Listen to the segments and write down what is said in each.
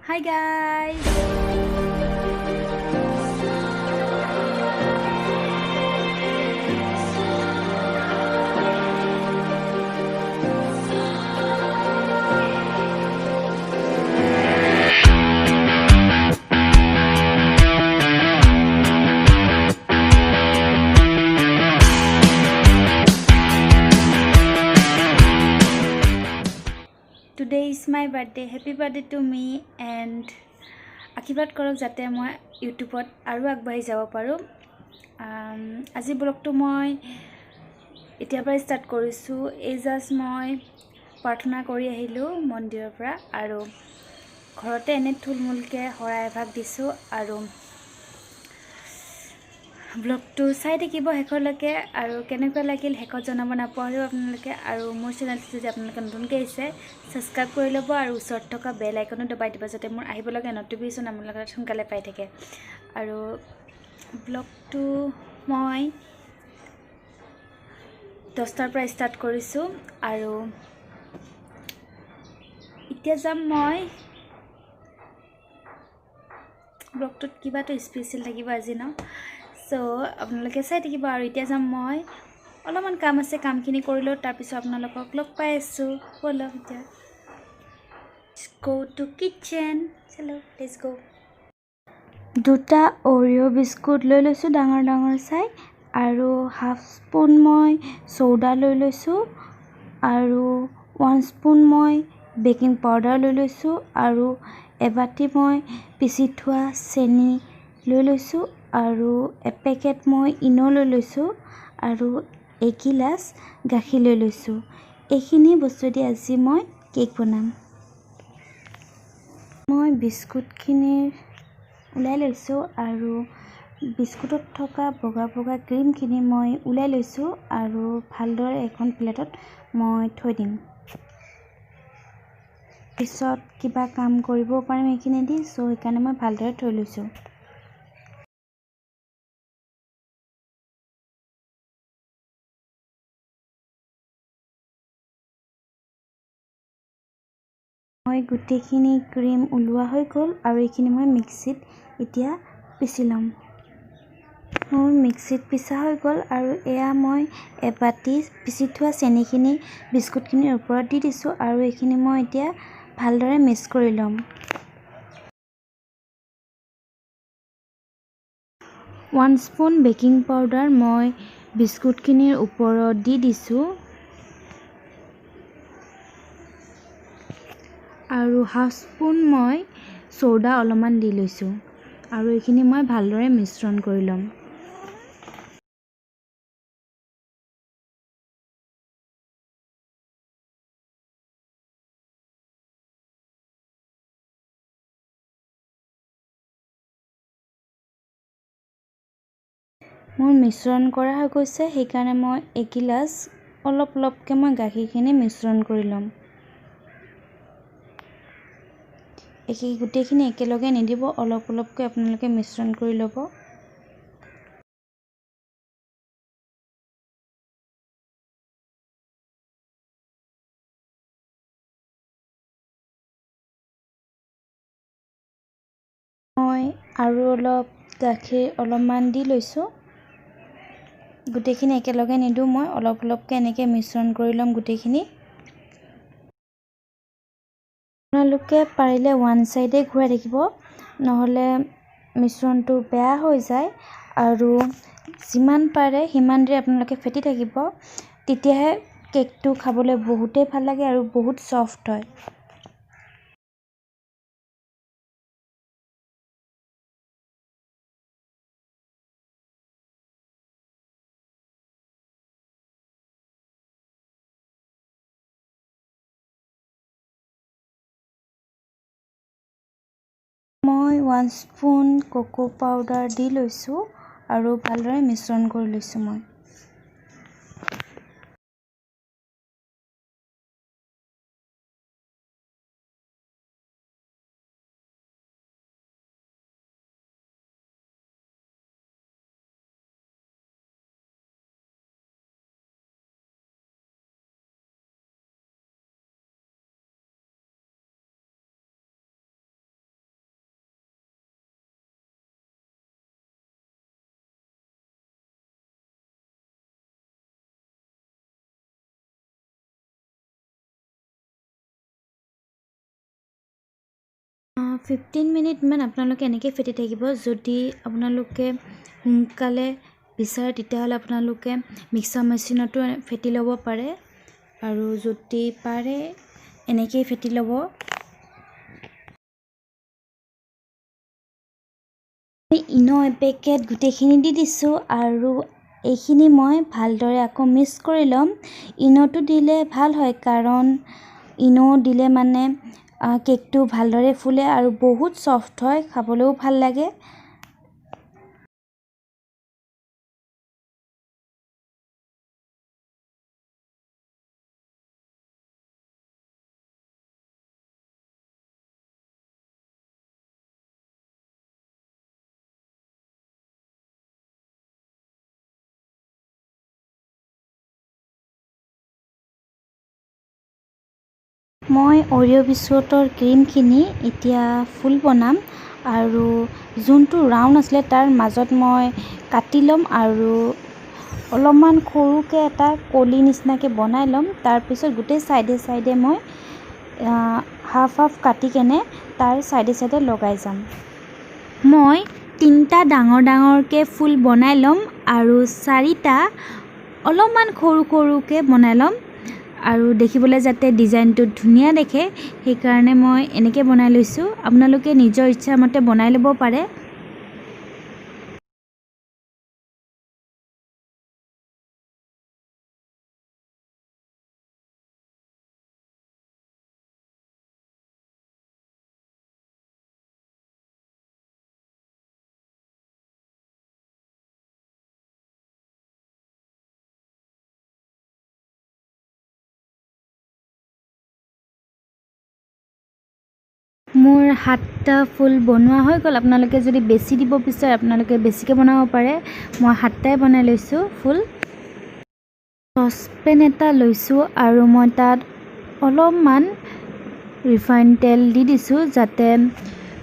Hi guys. Today is my birthday. Happy birthday to me and আশীৰ্বাদ কৰক যাতে মই ইউটিউবত আৰু আগবাঢ়ি যাব পাৰোঁ। আজি ব্লগটো মই এতিয়াৰ পৰা ষ্টাৰ্ট কৰিছোঁ। এই জাষ্ট মই প্ৰাৰ্থনা কৰি আহিলোঁ মন্দিৰৰ পৰা আৰু ঘৰতে এনে থুলমূলকৈ শৰাই এভাগ দিছোঁ আৰু ব্লগটো চাই থাকিব শেষলৈকে আৰু কেনেকুৱা লাগিল শেষত জনাব নাপাহৰিব আপোনালোকে। আৰু মোৰ চেনেলটো যদি আপোনালোকে নতুনকৈ আহিছে ছাবস্ক্ৰাইব কৰি ল'ব আৰু ওচৰত থকা বেল আইকনো দবাই দিব যাতে মোৰ আহিবলগীয়া ন'টিফিকেশ্যন আপোনালোকে সোনকালে পাই থাকে। আৰু ব্লগটো মই 10টাৰ পৰা ষ্টাৰ্ট কৰিছোঁ আৰু এতিয়া যাম মই। ব্লগটোত কিবা এটা স্পেচিয়েল থাকিব আজি ন, চ' আপোনালোকে চাই থাকিব। আৰু এতিয়া যাম মই, অলপমান কাম আছে, কামখিনি কৰি লওঁ, তাৰপিছত আপোনালোকক লগ পাই আছোঁ। ব'লক এতিয়া গ' টু কিটচেন, চলো let's গ'। দুটা অৰিঅ' বিস্কুট লৈ লৈছোঁ ডাঙৰ ডাঙৰ চাই, আৰু হাফ স্পুন মই চ'ডা লৈ লৈছোঁ, আৰু 1 স্পুন মই বেকিং পাউডাৰ লৈ লৈছোঁ, আৰু এবাতি মই পিচি থোৱা চেনি লৈ লৈছোঁ, আৰু এপেকেট মই ইন' লৈ লৈছোঁ, আৰু এগিলাচ গাখীৰ লৈ লৈছোঁ। এইখিনি বস্তু দি আজি মই কেক বনাম। মই বিস্কুটখিনি ওলাই লৈছোঁ আৰু বিস্কুটত থকা বগা বগা ক্ৰীমখিনি মই ওলাই লৈছোঁ আৰু ভালদৰে এখন প্লেটত মই থৈ দিম। পিছত কিবা কাম কৰিব পাৰিম এইখিনি দি, চ' সেইকাৰণে মই ভালদৰে থৈ লৈছোঁ। মই গোটেইখিনি ক্ৰীম ওলোৱা হৈ গ'ল আৰু এইখিনি মই মিক্সিত এতিয়া পিচি ল'ম। মোৰ মিক্সিত পিচা হৈ গ'ল আৰু এয়া মই এবাতি পিচি থোৱা চেনিখিনি বিস্কুটখিনিৰ ওপৰত দি দিছোঁ আৰু এইখিনি মই এতিয়া ভালদৰে মিক্স কৰি ল'ম। 1 স্পুন বেকিং পাউডাৰ মই বিস্কুটখিনিৰ ওপৰত দি দিছোঁ আৰু হাফ স্পুন মই চ'ডা অলপমান দি লৈছোঁ আৰু এইখিনি মই ভালদৰে মিশ্ৰণ কৰি ল'ম। মোৰ মিশ্ৰণ কৰা হৈ গৈছে, সেইকাৰণে মই এগিলাচ অলপ অলপকৈ মই গাখীৰখিনি মিশ্ৰণ কৰি ল'ম। এই গোটেইখিনি একেলগে নিদিব, অলপ অলপকৈ আপোনালোকে মিশ্ৰণ কৰি ল'ব। মই আৰু অলপ গাখীৰ অলপমান দি লৈছোঁ, গোটেইখিনি একেলগে নিদিওঁ, মই অলপ অলপকৈ এনেকৈ মিশ্ৰণ কৰি ল'ম গোটেইখিনি। আপোনালোকে পাৰিলে ওৱান চাইডে ঘূৰাই থাকিব, নহ'লে মিশ্ৰণটো বেয়া হৈ যায়। আৰু যিমান পাৰে সিমান দেৰি আপোনালোকে ফেটি থাকিব, তেতিয়াহে কেকটো খাবলৈ বহুতেই ভাল লাগে আৰু বহুত ছফ্ট হয়। মই 1 স্পুন কোকো পাউডাৰ দি লৈছোঁ আৰু ভালদৰে মিশ্ৰণ কৰি লৈছোঁ মই। 15 মিনিটমান আপোনালোকে এনেকৈ ফেটি থাকিব। যদি আপোনালোকে সোনকালে বিচাৰে, তেতিয়াহ'লে আপোনালোকে মিক্সাৰ মেচিনতো ফেটি ল'ব পাৰে আৰু যদি পাৰে এনেকৈয়ে ফেটি ল'ব। ইন' এপেকেট গোটেইখিনি দি দিছোঁ আৰু এইখিনি মই ভালদৰে আকৌ মিক্স কৰি ল'ম। ইন'টো দিলে ভাল হয়, কাৰণ ইন' দিলে মানে কেকটো ভালদৰে ফুলে আৰু বহুত ছফ্ট হয়, খাবলৈও ভাল লাগে। মই অৰিঅ' বিস্কুটৰ ক্ৰীমখিনি এতিয়া ফুল বনাম আৰু যোনটো ৰাউণ্ড আছিলে তাৰ মাজত মই কাটি ল'ম আৰু অলপমান সৰুকৈ এটা কলি নিচিনাকৈ বনাই ল'ম। তাৰপিছত গোটেই ছাইডে ছাইডে মই হাফ হাফ কাটি কেনে তাৰ ছাইডে ছাইডে লগাই যাম। মই তিনিটা ডাঙৰ ডাঙৰকৈ ফুল বনাই ল'ম আৰু চাৰিটা অলপমান সৰু সৰুকৈ বনাই ল'ম আৰু দেখিবলৈ যাতে ডিজাইনটো ধুনীয়া দেখে, সেইকাৰণে মই এনেকৈ বনাই লৈছোঁ। আপোনালোকে নিজৰ ইচ্ছামতে বনাই ল'ব পাৰে। মোৰ সাতটা ফুল বনোৱা হৈ গ'ল। আপোনালোকে যদি বেছি দিব বিচাৰে, আপোনালোকে বেছিকৈ বনাব পাৰে। মই সাতটাই বনাই লৈছোঁ ফুল। চচপেন এটা লৈছোঁ আৰু মই তাত অলপমান ৰিফাইন তেল দি দিছোঁ, যাতে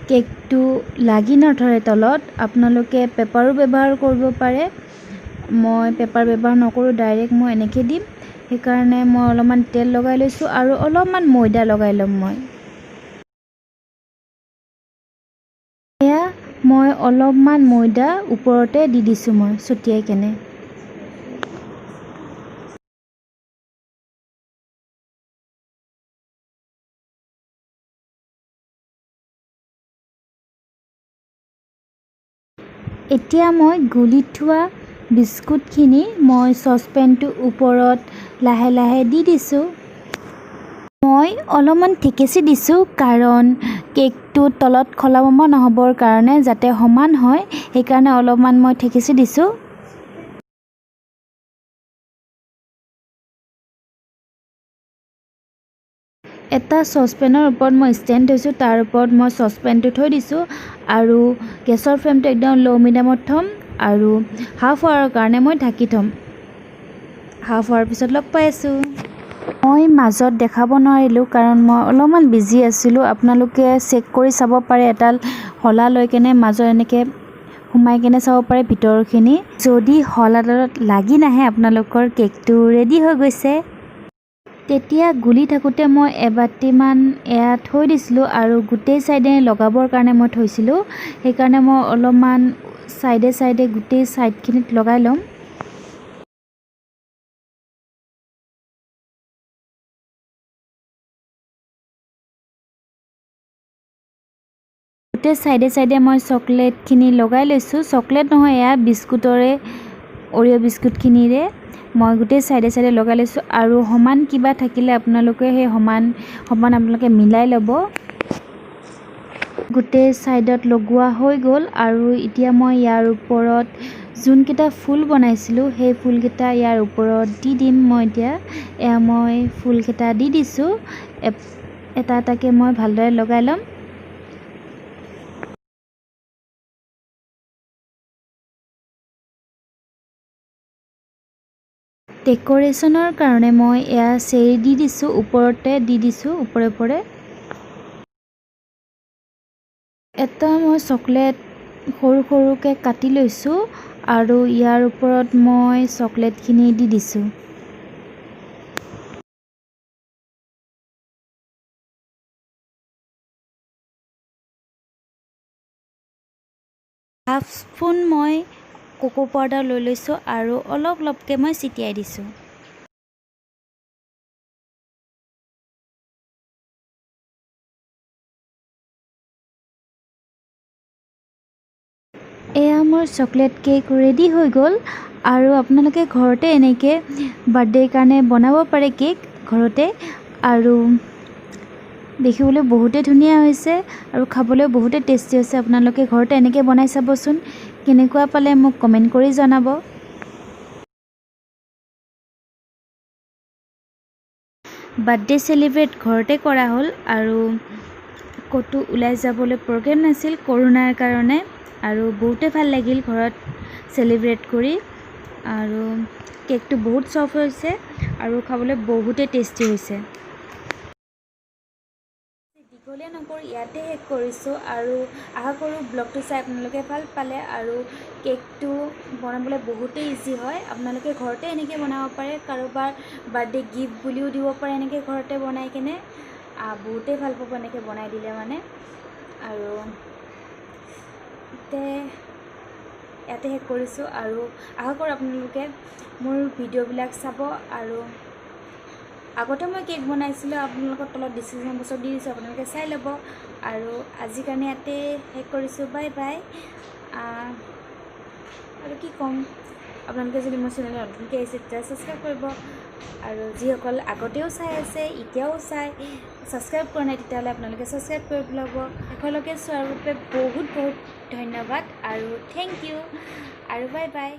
কেকটো লাগি নধৰে তলত। আপোনালোকে পেপাৰো ব্যৱহাৰ কৰিব পাৰে। মই পেপাৰ ব্যৱহাৰ নকৰোঁ, ডাইৰেক্ট মই এনেকৈ দিম। সেইকাৰণে মই অলপমান তেল লগাই লৈছোঁ আৰু অলপমান ময়দা লগাই ল'ম মই। এয়া মই অলপমান ময়দা ওপৰতে দি দিছোঁ মই ছটিয়াই কেনে। এতিয়া মই গুলি থোৱা বিস্কুটখিনি মই চচপেনটোৰ ওপৰত লাহে লাহে দি দিছোঁ। মই অলপমান থেকেচি দিছোঁ, কাৰণ কেকটো তলত খলা বমা নহ'বৰ কাৰণে, যাতে সমান হয়, সেইকাৰণে অলপমান মই থেকেচি দিছোঁ। এটা চচপেনৰ ওপৰত মই ষ্টেণ্ড থৈছোঁ, তাৰ ওপৰত মই চচপেনটো থৈ দিছোঁ আৰু গেছৰ ফ্লেমটো একদম ল' মিডিয়ামত থ'ম আৰু হাফ আৱাৰৰ কাৰণে মই ঢাকি থ'ম। হাফ আৱাৰ পিছত লগ পাই আছোঁ। মই মাজত দেখাব নোৱাৰিলোঁ, কাৰণ মই অলপমান বিজি আছিলোঁ। আপোনালোকে চেক কৰি চাব পাৰে, এডাল শলা লৈ কেনে মাজত এনেকৈ সোমাই কেনে চাব পাৰে ভিতৰখিনি। যদি শলাডালত লাগি নাহে, আপোনালোকৰ কেকটো ৰেডি হৈ গৈছে। তেতিয়া গুলি থাকোঁতে মই এবাতিমান এয়া থৈ দিছিলোঁ আৰু গোটেই ছাইডে লগাবৰ কাৰণে মই থৈছিলোঁ। সেইকাৰণে মই অলপমান ছাইডে ছাইডে গোটেই ছাইডখিনিত লগাই ল'ম। গোটেই ছাইডে ছাইডে মই চকলেটখিনি লগাই লৈছোঁ। চকলেট নহয়, এয়া বিস্কুটৰে, অৰিঅ' বিস্কুটখিনিৰে মই গোটেই ছাইডে ছাইডে লগাই লৈছোঁ। আৰু সমান কিবা থাকিলে আপোনালোকে সেই সমান সমান আপোনালোকে মিলাই ল'ব। গোটেই ছাইডত লগোৱা হৈ গ'ল আৰু এতিয়া মই ইয়াৰ ওপৰত যোনকেইটা ফুল বনাইছিলোঁ, সেই ফুলকেইটা ইয়াৰ ওপৰত দি দিম মই। এতিয়া এয়া মই ফুলকেইটা দি দিছোঁ। এটা এটাকৈ মই ভালদৰে লগাই ল'ম। ডেক'ৰেশ্যনৰ কাৰণে মই এয়া চেৰি দি দিছোঁ, ওপৰতে দি দিছোঁ ওপৰে ওপৰে। এটা মই চকলেট সৰু সৰুকৈ কাটি লৈছোঁ আৰু ইয়াৰ ওপৰত মই চকলেটখিনি দি দিছোঁ। হাফ স্পুন মই কোকো পাউডাৰ লৈ লৈছোঁ আৰু অলপ অলপকৈ মই ছিটিয়াই দিছোঁ। এয়া মোৰ চকলেট কেক ৰেডি হৈ গ'ল। আৰু আপোনালোকে ঘৰতে এনেকৈ বাৰ্থডেৰ কাৰণে বনাব পাৰে কেক ঘৰতে। আৰু দেখিবলৈ বহুতেই ধুনীয়া হৈছে আৰু খাবলৈ বহুতেই টেষ্টি হৈছে। আপোনালোকে ঘৰতে এনেকৈ বনাই চাবচোন, কেনেকুৱা পালে মোক কমেণ্ট কৰি জনাব। বাৰ্থডে চেলিব্ৰেট ঘৰতে কৰা হ'ল আৰু ক'তো ওলাই যাবলৈ প্ৰগ্ৰেম নাছিল কৰোণাৰ কাৰণে। আৰু বহুতেই ভাল লাগিল ঘৰত চেলিব্ৰেট কৰি। আৰু কেকটো বহুত চফ্ট হৈছে আৰু খাবলৈ বহুতেই টেষ্টি হৈছে। দীঘলীয়া নকৰি ইয়াতে শেষ কৰিছোঁ। আৰু আশা কৰোঁ ব্লগটো চাই আপোনালোকে ভাল পালে। আৰু কেকটো বনাবলৈ বহুতেই ইজি হয়, আপোনালোকে ঘৰতে এনেকৈ বনাব পাৰে। কাৰোবাৰ বাৰ্থডে গিফ্ট বুলিও দিব পাৰে এনেকৈ ঘৰতে বনাই কেনে। বহুতেই ভাল পাব এনেকৈ বনাই দিলে মানে। আৰু ইয়াতে শেষ কৰিছোঁ। আৰু আশা কৰোঁ আপোনালোকে মোৰ ভিডিঅ'বিলাক চাব। আৰু আগতে মই কেক বনাইছিলোঁ, আপোনালোকৰ তলত ডিছক্ৰিপশ্যন বক্সত দি দিছোঁ, আপোনালোকে চাই ল'ব। আৰু আজিৰ কাৰণে ইয়াতে শেষ কৰিছোঁ, বাই বাই। আৰু কি ক'ম, আপোনালোকে যদি মোৰ চেনেলত নতুনকৈ আহিছে তেতিয়া ছাবস্ক্ৰাইব কৰিব। আৰু যিসকল আগতেও চাই আছে এতিয়াও চাই ছাবস্ক্ৰাইব কৰা নাই তেতিয়াহ'লে আপোনালোকে ছাবস্ক্ৰাইব কৰি ল'ব। শেষলৈকে চোৱাৰ বাবে বহুত বহুত ধন্যবাদ আৰু thank U আৰু বাই বাই।